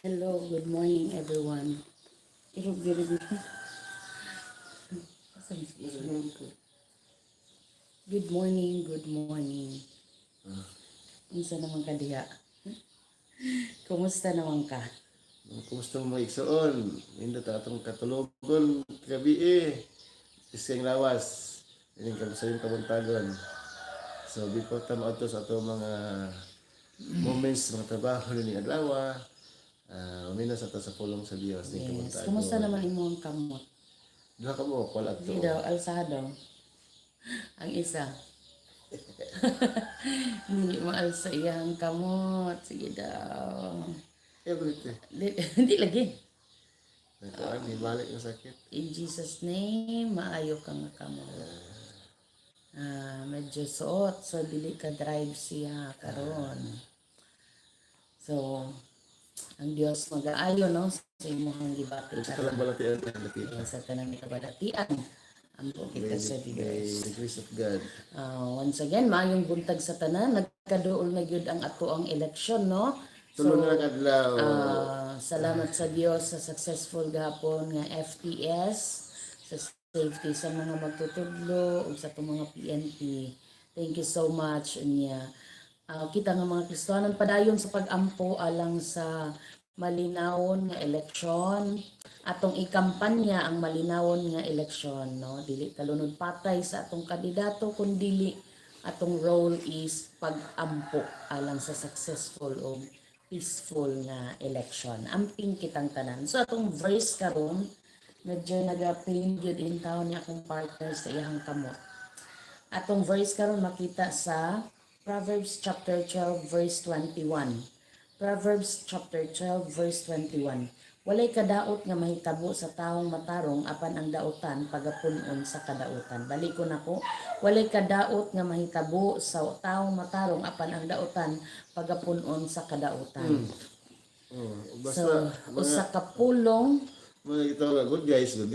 Hello, good morning, everyone. Irog diri. Asa ko? Good morning, good morning. Unsa naman ka diha? Kumusta naman ka? Kumusta mo, mga igsoon? Nindot atong katulogon gabi eh. Isang lawas. Ining sa iyong kabuntagon. So before ta moadto sa atong mga moments, mga trabaho ni adlaw, uh, sa ta sa pulong sa Dios ning Yes. Kumusta naman imong kamot? Duha ka mo, wala Di to. daw, alsado. Ang isa. Hindi mo alsa iyang kamot. Sige daw. Eh, ulit eh. Di, hindi lagi. Nagkuan, hibalik yung sakit. In Jesus' name, maayo ka nga kamot. Ah, medyo suot, so dili ka drive siya karon. So, ang Dios mag-aayo, no, sa imong gibati Sa talang balatian, balatian. Yes, sa tanang ikabalatian. Ampo kita sa By Dios. the grace of God. Ah, once again, maayong buntag sa tanan. Nagkaduol na gyud ang ato ang eleksyon, no? Tulo na lang adlaw. Ah, salamat sa Dios sa successful gahapon nga FTS, sa safety sa mga magtutudlo ug sa atong mga PNP. Thank you so much, unya. Ah, kita nga mga Kristohanon, padayon sa pag-ampo alang sa malinawon nga eleksyon. Atong ikampanya ang malinawon nga eleksyon, no? Dili talunod patay sa atong kandidato, kun dili atong role is pag-ampo alang sa successful o peaceful nga election. Amping kitang tanan. So atong verse karon, medyo naga-pain gyud in town ni akong partner sa iyang kamot. Atong verse karon makita sa Proverbs chapter 12 verse 21. Proverbs chapter 12 verse 21. "Walay kadaot nga mahitabo sa taong matarong, apan ang dautan pagapunon sa kadautan." Balikon nako. "Walay kadaot nga mahitabo sa taong matarong, apan ang dautan pagapunon sa kadautan." Oh, basta So, mga, usa ka pulong. Mga ito, good guys, bad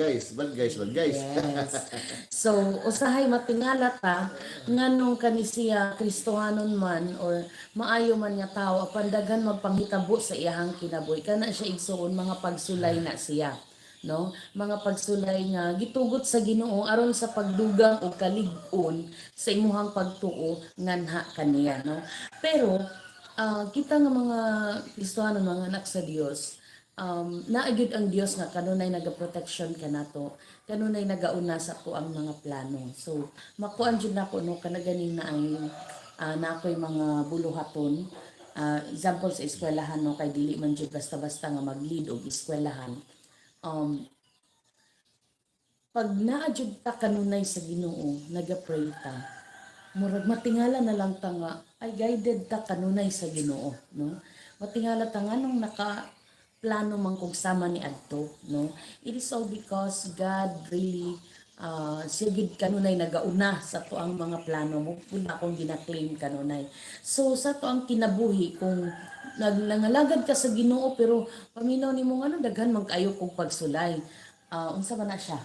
guys, bad guys. Yes. So, usahay matingala ta nganong kani siya Kristohanon man or maayo man nga tao, apan daghan magpanghitabo sa iyahang kinabuhi. Kana siya, igsuon, mga pagsulay na siya, no? Mga pagsulay nga gitugot sa Ginoo aron sa pagdugang og kalig-on sa imuhang pagtuo nganha kaniya, no? Pero kita nga mga Kristohanon, mga anak sa Dios, naa gyud ang Dios nga kanunay naga-protection kanato, kanunay nagauna sa ato ang mga plano. So, makuan jud nako, no, kana ganing na ang na ako'y mga buluhaton. Example sa eskwelahan, no, kay dili man jud basta-basta nga mag-lead og eskwelahan. Pag naa jud ta kanunay sa Ginoo, naga-pray ta, murag matingala na lang ta nga ay guided ta kanunay sa Ginoo, no? Matingala ta nga nung naka plano man kog sama ni adto, no? It is all because God really, siya gid kanunay nagauna sa to ang mga plano mo pud akong gina-claim kanunay. So sa to ang kinabuhi, kung nangalagad ka sa Ginoo pero paminaw nimo nga daghan man kaayo kog pagsulay, unsa man na siya?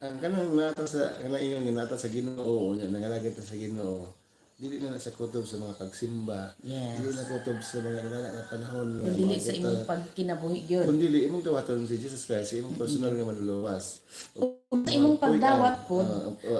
Ang kanang nata sa kanang ingon nga nata sa Ginoo, unya nangalagad ta sa Ginoo, dili na na sa kutob sa mga pagsimba. Dili na kutob sa mga inana nga panahon nga Kung dili sa maabot imong ta. Pagkinabuhi gyud. Kung dili imong dawaton si Jesus Christ, imong personal nga manluluwas. Kung sa imong pagdawat pod,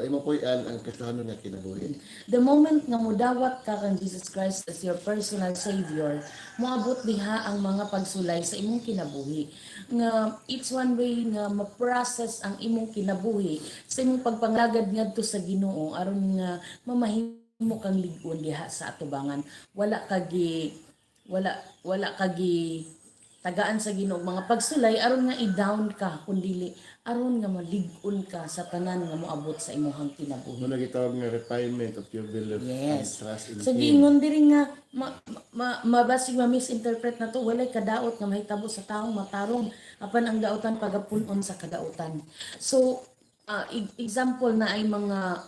Imong puy-an ang Kristohanon nga kinabuhi. The moment nga mudawat ka kang Jesus Christ as your personal savior, moabot diha ang mga pagsulay sa imong kinabuhi. Nga it's one way nga ma-process ang imong kinabuhi sa imong pagpanglagad ngadto sa Ginoo aron nga mamahimo kang lig-on diha sa atubangan. Wala ka gi tagaan sa Ginoo mga pagsulay aron nga i-down ka, kun dili aron nga malig-on ka sa tanan nga moabot sa imong kinabuhi. Mao na gitawag nga refinement of your belief and trust in So Him. Giingon diri nga mabasig ma-misinterpret na to, "Walay kadaot nga mahitabo sa taong matarong, apan ang dautan pagapunon sa kadautan." So example na ay mga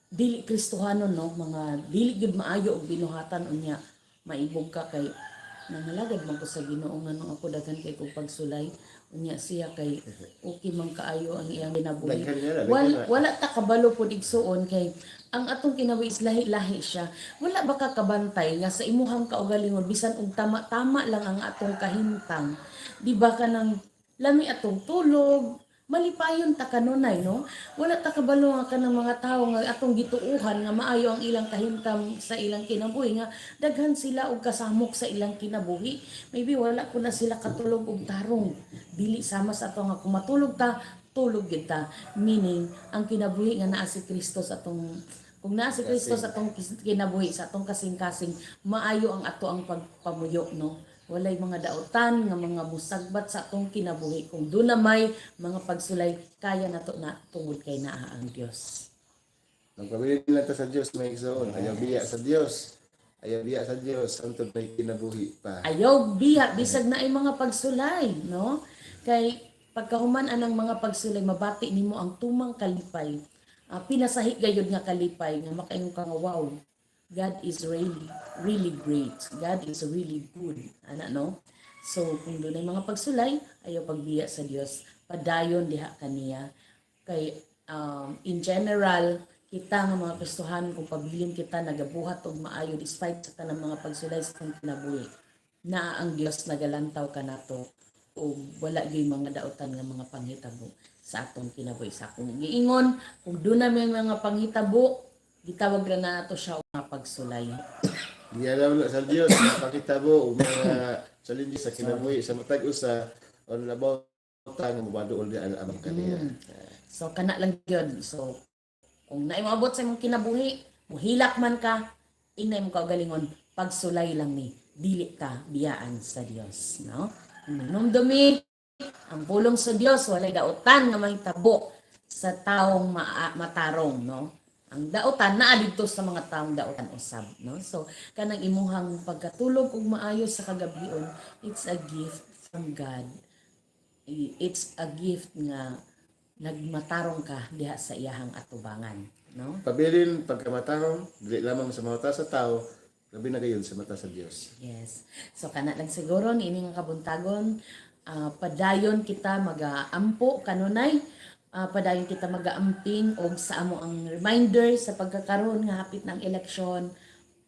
dili Kristohanon, no, mga dili gyud maayo og binuhatan, unya maibog ka kay Nangalagad man ko sa Ginoo, nganong ako daghan kay kog pagsulay? Unya siya kay okay man kaayo ang iyang kinabuhi. Daghan niya na, daghan Wala, na. wala ta kabalo pod, igsuon, kay ang atong kinabuhi is lahi-lahi siya. Wala ba ka kabantay nga sa imuhang kaugalingon, bisan og tama-tama lang ang atong kahimtang, di ba, kanang lami atong tulog, malipayon ta kanunay, no? Wala ta kabalo nga kanang mga tawo nga atong gituuhan nga maayo ang ilang kahimtang sa ilang kinabuhi, nga daghan sila og kasamok sa ilang kinabuhi. Maybe wala ko na sila katulog og tarong. Dili sama sa ato nga kung matulog ta, tulog gyud ta. Meaning, ang kinabuhi nga naa si Kristo sa atong, kung naa si Kristo sa atong kinabuhi, sa atong kasing-kasing, maayo ang ato ang pagpamuyo, no? Walay mga dautan nga mga musagbat sa atong kinabuhi. Kung doon na may mga pagsulay, kaya nato na tungod kay naa ang Dios. Magpabilin lang ta sa Dios, mga igsoon. Ayaw biya sa Dios. Ayaw biya sa Dios hangtod may kinabuhi pa. Ayaw biya bisag na ay mga pagsulay, no? Kay pagkahuman anang mga pagsulay, mabati nimo ang tumang kalipay. Pinasahi gayud nga kalipay nga makaingon ka nga, "Wow, God is really really great. God is really good." Ana, no? So kung dunay mga pagsulay, ayaw pagbiya sa Dios. Padayon diha kaniya kay in general, kita nga mga Kristohanon, kung pabilin kita nagabuhat og maayo despite sa tanang mga pagsulay sa atong kinabuhi, naa ang Dios nagalantaw kanato o wala gyud mga dautan nga mga panghitabo sa atong kinabuhi. Sa akong giingon, kung doon na may mga panghitabo, gitawag ra na nato siya og mga pagsulay. Gialaw na sa Dios pakitabo og mga challenges sa kinabuhi sa matag usa on labaw ta nga mobaduol di ang amang kaniya. So kana lang gyud. So kung naay moabot sa imong kinabuhi, muhilak man ka, ingna imong kaugalingon, pagsulay lang ni, dili ka biyaan sa Dios, no? Numdumi ang pulong sa Dios, walay dautan nga mahitabo sa taong matarong, no? Ang dautan naa didto sa mga taong dautan usab, no? So kanang imuhang pagkatulog ug maayo sa kagabion, it's a gift from God. It's a gift nga nagmatarong ka diha sa iyahang atubangan, no? Pabilin pagkamatarong dili lamang sa mata sa tao, labi na gayon sa mata sa Dios. Yes. So kana lang siguro ni ini nga kabuntagon. Padayon kita magaampo kanunay. Padayon kita magaamping og sa amo ang reminder sa pagkakaroon nga hapit ng eleksyon.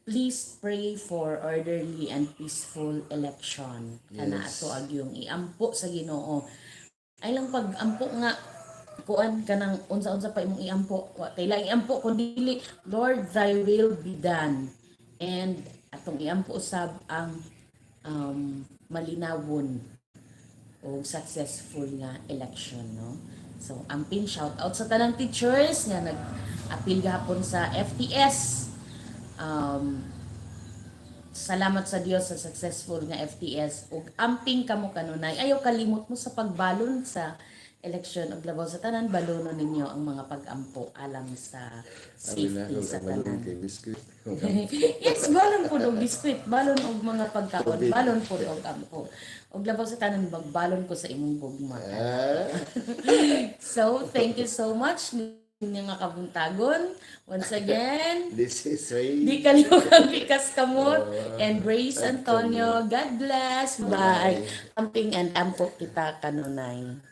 Please pray for orderly and peaceful election. Kana ato agyong iampo sa Ginoo. Ay lang pag-ampo nga kuan kanang unsa-unsa pa imong iampo, wa kay lang iampo kun dili, "Lord, thy will be done." And atong iampo usab ang malinawon o successful nga election, no? So amping, shout out sa tanang teachers nga nag-apil gahapon sa FTS. Salamat sa Dios sa successful nga FTS ug amping kamo kanunay. Ayaw kalimot mo sa pagbalon sa election ug labaw sa tanan, balono ninyo ang mga pag-ampo alang sa Sabi na safety ako sa ang balon tanan. kay biscuit. Yes, balon po og biskwit, balon og mga pagkaon, balon po og ampo. Ug labaw sa tanan, magbalon ko sa imong gugma. So, thank you so much ninyo nga kabuntagon. Once again, This is Ray. di kalimutan pikas kamot and Grace Antonio. God bless. Bye. Amping and ampo kita kanunay.